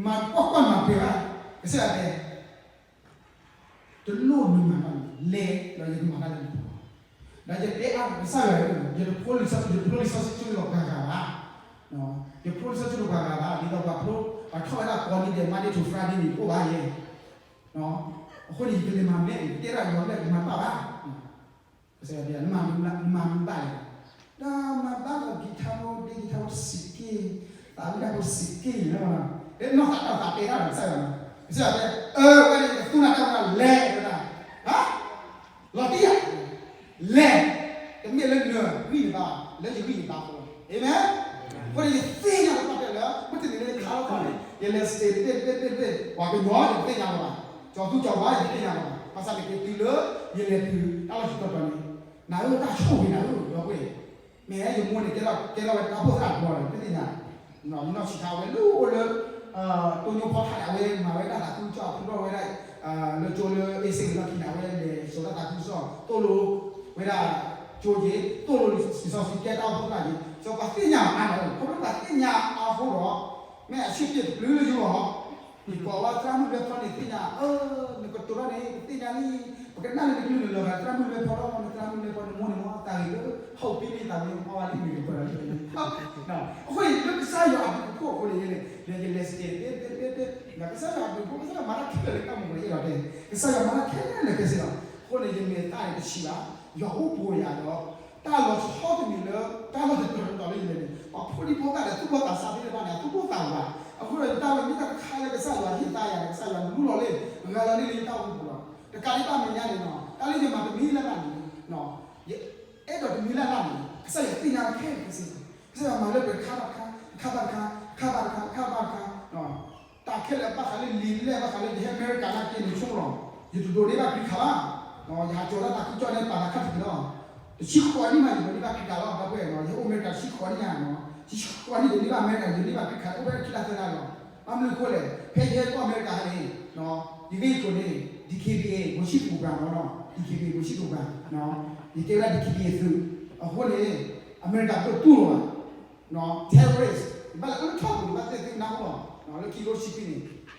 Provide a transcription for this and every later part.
မၤကွၢ်ကွၢ်မၤပှဲၤဘၣ်, ကစၢ်ယွၤတဲ, တလိၣ်နမၤဘၣ်န့ၣ် လဲၤဒီးယကမၤတၢ်လၢနပူၤလီၤ. ဒီးယတဲအါကစၢ်ယွၤ, ယတဖျိလံာ်စီဆှံ, ယတဖျိလံာ်စီဆှံကၠိလီၤပှၤဂၤဘၣ်, ယတဖျိလံာ်စီဆှံကၠိလီၤပှၤဂၤဘၣ်, ဒ်သိးပှၤဖျိ, ပှၤထီၣ်ဝဲဒၣ်ကိးနံၤဒဲး Monday to Friday န့ၣ် တအိၣ်ဘၣ်ယဲ အဃိန့ၣ် ယကလဲၤမၤမဲာ်န့ၣ် ယတဲဒၣ်ယွၤလၢယမၤတၢ်ဘၣ်, ကစၢ်ယွၤတဲ နမၤမနုၤဘၣ်လဲၣ်, ဒီးမၤဘၣ်လီၤ guitar ဖိ ဒ့ guitar ဖိတစဲးက့ၢ်, သးဝံၣ်တၢ်ဖိတစဲးက့ၢ်န့ၣ်လီၤ, လၢနီၢ်သးတၢ်သးတဲတၢ်ဒီးကစၢ်ယွၤ, ကစၢ်ယွၤတဲ, အၢ ဝဲန့ၣ် ယကသူနၤတၢ်ဝဲဒၣ်လဲၤဝဲဒၣ်, လီၤတံၢ်ဧါ, လဲၤ, တမ့ၢ်လၢနဂံၢ်နဘါ, လၢယဂံၢ်ယဘါဖိလီၤ. အၤမ့ၣ်. အဃိန့ၣ် ယသ့ၣ်ညါလီၤတၢ်ဖဲလၢ မုၢ်တနံၤလၢယခါလီၤခီန့ၣ် ယလဲၤစတ့းတဘ့ၣ်တဘ့ၣ်တဘ့ၣ်, ပှၤကညီယတသ့ၣ်ညါလီၤဘၣ်, ကၠီၤသူကၠီၤဝါယတသ့ၣ်ညါလီၤဘၣ်, ဘၣ်ဆၣ်န့ၣ်က့ၤတုၤလၢ ယလဲၤတုၤတၢ်လီၢ်ဆူတီတီန့ၣ်, နၤဧၢ တၢ်ဆိၣ်ဂ့ၤနၤဧၢ ဒီပုၢ်ဝဲၢ်, မ့ၢ်ယမိၢ်န့ၣ် ကဲထီၣ်ဝဲတၢ်အိၣ်ဖှိၣ်သရၣ်တဘျီဒီး တသ့ၣ်ညါ, ယနီၢ်ဆံးခါဝဲလၢအိၣ်လၢ တိညိဖီထးန့ၣ် အဝဲမၤဝဲဒၣ်သးခုကစီၣ် ဖုထီၣ်ဝဲဒၣ် လၢကၠိလၢအ့စ့ၣ်လီၢ်ခံန့ၣ် အဝဲလဲၤစိာ်တၢ်သးခုကစီၣ် သိၣ်လိဝဲဒၣ်ကၠိက့ၤ သိၣ်လိလံာ်စီဆှံကဲတၢ်အိၣ်ဖှိၣ်သရၣ်က့ၤ, စီၤပၤသ့ၣ်ညါအါန့ၣ် ခီဖျိပှၤသ့ၣ်ညါအါအဃိဒီး မ့ၢ်အဆံၣ်ပျ့ၤတပျုၤလၢယဂီၢ် ယကိးဝဲသရၣ်မုၣ်လွဲဖီန့ၣ်သ့ၣ်ညါ, အၢ နကတိၤထီၣ်န့ၣ် ပသ့ၣ်ညါလံ, ပကနၣ်လၢနကလုၢ်နလၢၤဂၤ သရၣ်မုၣ်လွဲဖီဒီး နသရၣ်မုၣ်လွဲဖီ နမိၢ်န့ၣ်မ့ၢ်သးဂ့ၤလၢ ဟီၣ်ပံၤန့ၣ် သးဝံၣ်မီၢ်ဝါလံ မ့ၢ်ကပၢၤဒီးလံ, အဃိန့ၣ် လၢကစၢ်ယွၤအဘျုးအဖှိၣ်အဃိန့ၣ် ယလဲၤစတ့း ကစၢ်ယွၤအဘျုးအဖှိၣ် ကစၢ်ယွၤမၤတၢ်ခဲလၢာ်လၢတၢ်မူပူၤန့ၣ် အဲၣ်ဒိးတဲ, ကစၢ်ယွၤမၤတၢ်ခဲလၢာ်ခဲဆ့လီၤ. အဃိန့ၣ် ယမဲာ်သၣ်န့ၣ်တဆံးဘၣ်, ယွၤအိၣ်ဘူးယၤဒီး တၢ်လီၤဆီတမံၤလၢ တၢ်လီၢ်တတီၤတတီၤလၢယလဲၤန့ၣ် ပှၤဖိဒံဖိသၣ်ဒီးသူၣ်ဘီၣ်သးစၢ်သ့ၣ်တဖၣ်န့ၣ် အသူၣ်ဘီၣ်သးဝး, အဃိဒီးယတၢ်ဝဲမ့ၢ်တၢ်တခါလၢကစၢ်ယွၤဟ့ၣ်သါယၤန့ၣ် ကစၢ်ယွၤလူလီၤလံ, ဂၤလီၤလံလၢယတၢ်အိၣ်မူပူၤလီၤ. တကးဒံးဘၣ်မဲာ်ညါန့ၣ် တၢ်လၢယမၤတမံၤလၢ်လၢ်န့ၣ် ယအဲၣ်ဒိးတမံၤလၢ်လၢ်န့ၣ် ကစၢ်ယွၤသ့ၣ်ညါခဲလၢာ်ခဲဆ့လီၤ. ကစၢ်ယွၤမၤလၢပှဲၤတခါဘၣ်တခါ, တခါဘၣ်တခါ, တခါဘၣ်တခါ, တခါဘၣ်တခါ, တၢ်ခဲလၢာ်ဘၣ်ဃးလၢလံာ်လဲၣ် ဘၣ်ဃးလၢယဟဲအမဲရကၤနာ်က့န့ၣ်ဆိကမိၣ်လီၤ. ယတဒိးန့ၢ်ဘၣ်ခရံာ်ခါဘၣ်, ယဟးကၠီၤတၢ်သးခုကစီၣ်န့ၣ် ပာ်သးခါတက့ၢ်လီၤ. တဆံဃိးနံၣ်မး ယဒိးန့ၢ်ဘၣ်ခရံာ်ခါလီၤ ဒီပုၢ်ဝဲၢ်, ယဟဲအိၣ်အမဲရကၤတဆံဃိးနံၣ်ညါ, တဆံဃိးနံၣ် ယန့ၢ်ဘၣ်အမဲရကၤ ယန့ၢ်ဘၣ်ခရံာ်ခါ အိၣ်ဖဲခံလါသၢလါလီၤ. ဘၣ်မနုၤအဃိလဲၣ်, ဖဲယဟဲကီၢ်အမဲရကၤန့ၣ် ယဂ့ၢ်ယကျိၤန့ၣ် DKBA ဂိၤဆံၣ်ပူၤပှၤမ့ၢ်လီၤ, DKBA ဂိၤဆံၣ်ပူၤပှၤ, ယကဲဝဲဒၣ် DKBA သုး, အဃိန့ၣ် အမဲရကၤတတူၢ်လိာ်ဘၣ် terrorist ဘၣ်လၢအလၢထီၣ်ပူၤန့ၣ် ဘၣ်သ့ၣ်သ့ၣ်နၢ်ဟူလီၤ,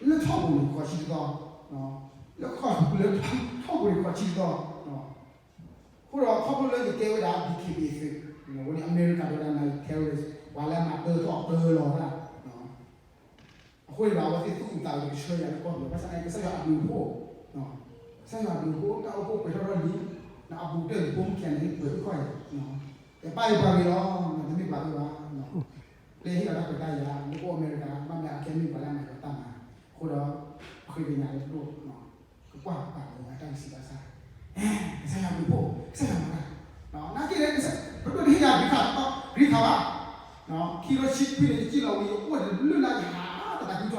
လၢခံကထိခံဆံခွံန့ၣ် လၢထီၣ်ပူၤန့ၣ် ဃိးဆံတသီ, လၢထီၣ်ပူၤန့ၣ် ဃိးဆံတသီ, အဃိဒီးခီဖျိလၢယကဲဝဲဒၣ် DKBA သုး, အဃိန့ၣ် အမဲရကၤဒိးဒၣ်နၤ terrorist ပှၤလၢအမၤတၢထီၣ်တၢလီၤသၣ် အဃိန့ၣ်ဒီး အဝဲသ့ၣ်သူၣ်အုးသးအုးကဆှၢယၤလၢကီၢ်ပယီၤ ဘၣ်ဆၣ်သနာ်က့ ကစၢ်ယွၤအဘျုးအဖှိၣ်, ကစၢ်ယွၤအဘျုးအဖှိၣ် တၢ်အိၣ်ဖှိၣ်ပှဲၤထီၣ်ထီၣ်လံ, အဘူးကတၢၢ်ယဖိမုၣ်ခံဂၤန့ၣ် ပှဲၤအုၣ်ခီၣ်ယၤ, ယပၢ်ယပှၤဂ့ၤလီၤ, တမ့ၢ်ပှၤဂ့ၤဘၣ်, လၢဟ့ၣ်လီၤတၢ်ခွဲးတၢ်ယာ် လၢအိၣ်အမဲရကၤ ဘၣ်မနုၤအကဲမ့ၢ်ပှၤလၢအမၤလီၤတၢ်မၤ, အဃိဒီး ပဃ့ကညးလၢတလိၣ် ကကွၢ်ပာ်လီၤအတၢ်ဂံၢ်စၢ်ဘါစၢ်, ကစၢ်ယွၤဘျုးဖှိၣ် ကစၢ်ယွၤမၤတၢ်, နာ်က့လၢ ပဒိၣ်တဟ့ၣ်ယၤ green card ဘၣ်, ခံကထိခံဆံခွံန့ၣ် ယစံၣ်လီၤဝံၤ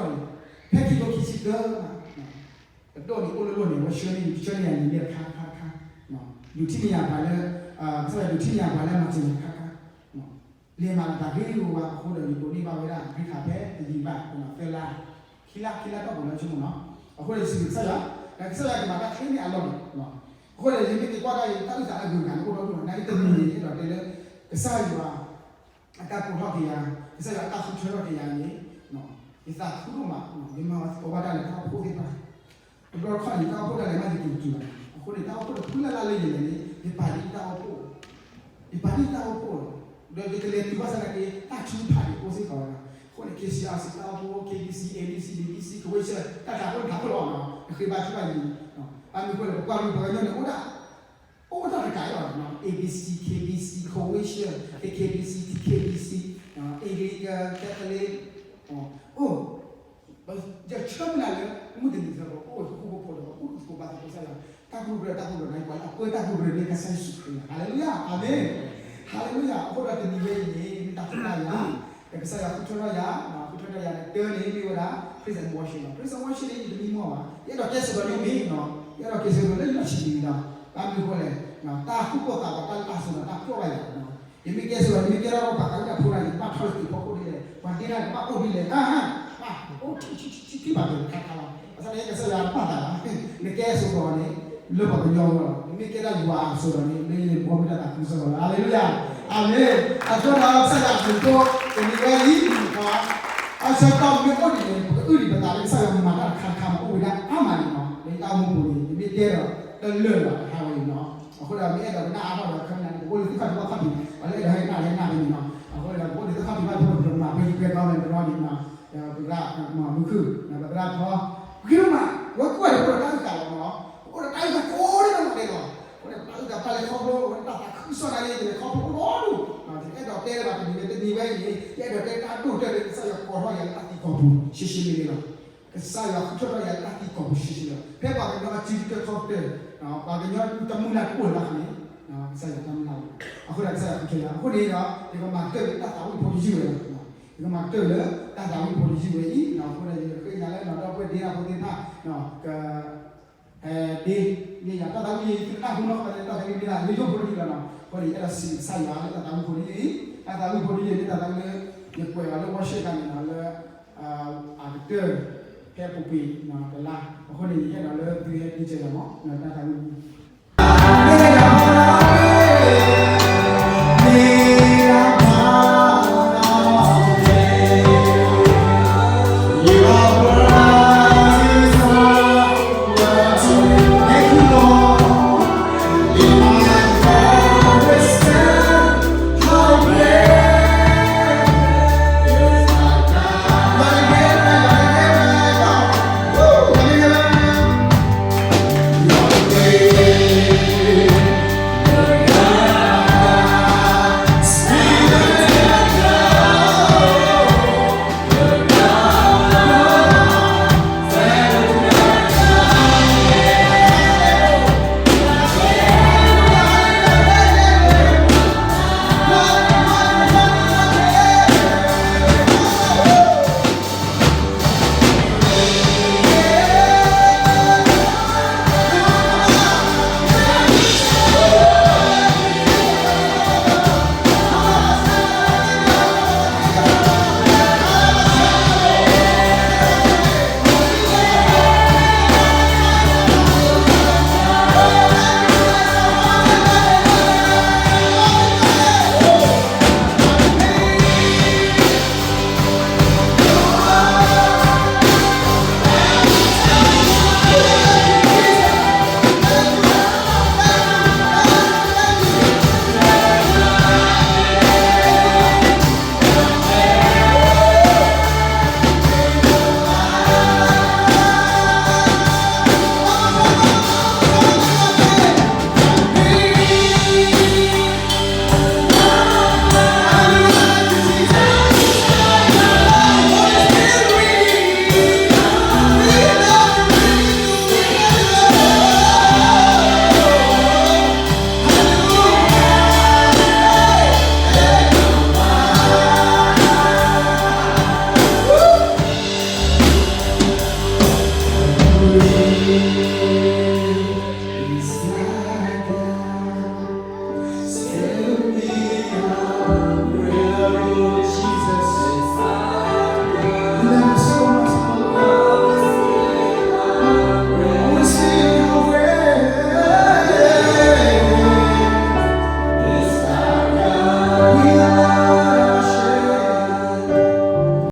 ယအိၣ်တဘျုးလါယဟးတၢ်သးခုကစီၣ်န့ၣ်, ဖဲခံကထိခံဆံသၢ, ပဒိၣ်န့ၣ်အိၣ်လၢလီၢ်န့ၣ် ဝဲဆှၢန့ၢ် ဆှၢန့ၢ်ယၤလံာ်လဲၢ်တခါတခါတခါ, ဒုးထံၣ်န့ၢ်ယၤပှၤလၢ, ကစၢ်ယွၤဒုးထံၣ်န့ၢ်ယၤပှၤလၢမၤစၢၤယၤတခါတခါ လဲၤမၤတၢ်ဂ့ၤဂ့ၤဝါဝါအဃိဒီး ယဒိးန့ၢ်ဘၣ်ဝဲဒၣ် green card ဖဲတယံာ်ဘၣ် သၢလါ, ခံလါ ခံလါတီၢ်ပူၤလၢဆိကမိၣ်နီၤ, အဃိဒီးယစံးဘျုးကစၢ်ယွၤ, ဒီးကစၢ်ယွၤကမၤတၢ်ချ့န့ၢ်အလီၢ်န့ၣ်, အဃိဒီးယမ့ၢ်က့ၤကွၢ်ဒၣ်အံၤ တၢ်အုၣ်သးအဂုၤအဂၤန့ၣ်အိၣ်ဒီဒူၣ်လီၤ, နာ်က့တမံၤန့ၣ် အဲၣ်ဒိးတဲလၢ ကစၢ်ယွၤ အတၢ်ကိးထီၣ်က့ၤယၤ, ကစၢ်ယွၤအတၢ်ဃုထၢထီၣ်က့ၤယၤန့ၣ်, ယသးခုဒိၣ်မး, ယမၤသကိးဘၣ်တၢ်လၢတၢ်အိၣ်ဖှိၣ်သ့ၣ်တဖၣ် တဘျီတခီၣ်န့ၣ် တၢ်အိၣ်ဖှိၣ်ဒၣ်လဲာ်မးယက့ၤတတုၤဘၣ်, အဃိန့ၣ် တၢ်အိၣ်ဖှိၣ်တဖုလၢ်လၢ်လၢယလဲၤန့ၣ် ယပာ်ဒ်တၢ်အိၣ်ဖှိၣ်, ယပာ်ဒ်တၢ်အိၣ်ဖှိၣ်လီၤ, ဒီးယကလဲၤတုၤဘၣ်ဆၣ်သနာ်က့ တၢ်ထုကဖၣ်န့ၣ်အိၣ်စ့ၢ်ကီးဝဲဒၣ်, အဃိန့ၣ် K C R C တၢ်အိၣ်ဖှိၣ် K B C A B C D B C Croatia တၢ်တၢ်အိၣ်တၢ်အိၣ်လီၤ, တဃ့ဘါထုကဖၣ်ယံၤ, ဘၣ်မနုၤအဃိလဲၣ် ပပှၤကလုာ်ပှၤကညီန့ၣ်အိၣ်ဒၣ် အိၣ်တၢ်တကးလီၤ, A B C K B C Croatia K K B C T K B C Anglican Catholic, အိၣ် ယဆၢမုၢ်လၢ်လၢ မုၢ်တနံၤသၢဘီ အိၣ်ဃူဖိဖိဒီး အိၣ်သကိးဘၣ်သကိးကစၢ်ယွၤ တၢ်ကရူၢ်ကရၢတၢ်ကရူၢ်ကရၢန့ၣ် ပှၤလၢအပၢတၢ်ကရူၢ်ကရၢမ့ၢ်ကစၢ်ယ့ၣ်ၡူးခရံာ်လီၤ. ဟၤလ့လူယၤ, အၤမ့ၣ်, ဟၤလ့လူယၤ. အဃိဒီးတနံၤဝဲအံၤန့ၣ် မ့ၢ်တၢ်သရၣ်ယၤ, ဒီးကစၢ်ယွၤဃုထၢထီၣ်ယၤ, ဃုထၢထီၣ်ယၤန့ၣ် တၢန့ၣ်မ့ၢ်ဝဲဒၣ် praise and worship လီၤ. Praise and worship န့ၣ် ယတမံမီၢ်ဘၣ်, ယအဲၣ်ဒိးကဲစိာ်ဒီးယမ့ၢ်နီၤ, ယအဲၣ်ဒိးကဲစိာ်ဒီးလၢယနီၢ်ဆံးဒံးလီၤ. ဘၣ်မနုၤအဃိလဲၣ်, တၢ်သူၣ်ကိၢ်သးဂီၤ တၢ်လၢတၢ်စိၤဒီးတၢ်ပျီဘၣ်ယၤ ယမ့ၢ်ကဲစိာ်ဒီး ယမ့ၢ်ကဲထီၣ်ပှၤသးဝံၣ်တၢ်ဖိတၢ်လံၤ ဘၣ်ထီၣ်လၢသ့ၣ်ဖီခိၣ်ဒ်လဲၣ်, ပှၤဒ့တၢ်န့ၣ် ဘၣ်အိၣ်ဒ်လဲၣ်, ဘၣ်အိၣ်ထံထံထံထံဘၣ်က့ၤခါခါလီၤ. ဘၣ်ဆၣ်န့ၣ် ကစၢ်ယွၤဘၣ်သးလီၤ, နကဲစိာ်ဒီးန့ၣ် လၢပှၤကညီအဂီၢ်လီၤ. နမ့ၢ်ကဲဒၣ်ယွၤအစိာ်ဒီးန့ၣ် မ့ၢ်ယဘီမ့ၢ်တၢ်သးခုကစီၣ်လီၤ. ဟၤလ့လူယၤ, အၤမ့ၣ်. အဃိဒီးကစၢ်ယွၤအဘျုးအဖှိၣ် တနံၤဝဲအံၤ အဆၢကတီၢ်မ့ၢ်အိၣ်ဒ်န့ၣ် ပကအုၣ်ဒံးပသး အါမးန့ၣ်နီၤ, လၢယတၢ်အိၣ်မူပူၤန့ၣ် ယမ့ၢ်တဲဒီးတလၢာ်လီၤတဟါဝဲန့ၣ်နီၤ. အဃိဒီးမ့ၢ်အဲၣ်ဒိးကနၣ်အါထီၣ်ဒီး ခဲမုၢ်နၤန့ၣ် ပအိၣ်လၢသ့ၣ်ခီၣ်ထံးဘၣ်ခီၣ်ထံးန့ၣ် ပှၤလၢအဲၣ်ဒိးဟဲကနၣ်လၢဟဲကနၣ်ဖဲန့ၣ်နီၤ. အဃိဒီးပအိၣ်လၢသ့ၣ်ခီၣ်ထံးဘၣ်ဖိဒီးပမၤဖဲယကဲဘီမ့ၢ်တရီန့ၣ်နီၤ, ဒီးပသရၣ်မုၢ်ခုၣ် ဒီးပသရၣ်ထီ ပက့ၤဒိၣ်မး ဝဲကွၢ်ဒီးပအိၣ်ဒီးတၢ်အုၣ်သးလီၤနီၤ, ပအိၣ်ဒီးတၢ်အုၣ်သးကိးဒ်နီၢ်ဂၤဒဲးလီၤ. အဃိန့ၣ်ပတၢ်အုၣ်သးပာ်လဲၤခီဖျိ အဝဲတၢ်သးခုကစီၣ်တၢ်လၢယလဲၤခီဖျိအိၣ်ဒီး ယအဲၣ်ဒိးတဲလၢၤဘၣ်တနံၤဝဲတနံၤဝဲအံၤန့ၣ် ယအဲၣ်ဒိးတဲတၢ်ဒိၣ်ကတၢၢ်လၢကစၢ်ယွၤကိးထီၣ်ယၤလၢတၢ်သံကွၢ်ပူၤ ရှဲရှဲလ့လ့လီၤ. ကစၢ်ယွၤဃုထၢထီၣ်ယၤလၢတၢ်သံကွၢ်ပူၤရှဲရှဲလီၤ. ဖဲပှၤကညီအစုကတၢၢ်ခီၣ်ကတၢၢ်, ပှၤကညီတမုၢ်လၢ်တအိၣ်လၢၤဘၣ်န့ၣ်, ကစၢ်ယွၤတၢ်မုၢ်လၢ်အိၣ်, အဃိဒီးကစၢ်ယွၤဃုထၢယၤ အဃိန့ၣ်ဒီး ယကမၤကတၢၢ်လၢတၢ်သးဝံၣ်ဖိတယုၢ်ဝဲလီၤ. ယကမၤကတၢၢ်လၢတၢ်သးဝံၣ်ဖိတယုၢ်ဝဲအံၤ, အဃိဒီးယဃ့ကညးလၢနီၢ်ဒီပုၢ်ဝဲၢ်ဒ့တၢ်ဖိသ့ၣ်တဖၣ် က ဒ့န့ၢ်ယၤတၢ်သးဝံၣ် တၢ်သးဝံၣ်မ့ၢ်လၢယိၣ်ဖိတယုၢ်လီၤနီၤ, အဃိန့ၣ် ယအဲၣ်ဒိးစံးကစၢ်ယွၤလၢတၢ်သးဝံၣ်ဖိတယုၢ်အံၤ, တၢ်သးဝံၣ်ဖိတယုၢ်န့ၣ် တၢ်သးဝံၣ်လၢ ယကွဲးအီၤလၢ worship တၢ်န့ၣ်နီၤ လၢ အကတၢၢ် ဖဲအပူၤကွံာ်တလါ, အဃိန့ၣ် ယအဲၣ်ဒိးလၢသုဟဲဒံးစၢၤယၤမး တၢ်သးဝံၣ်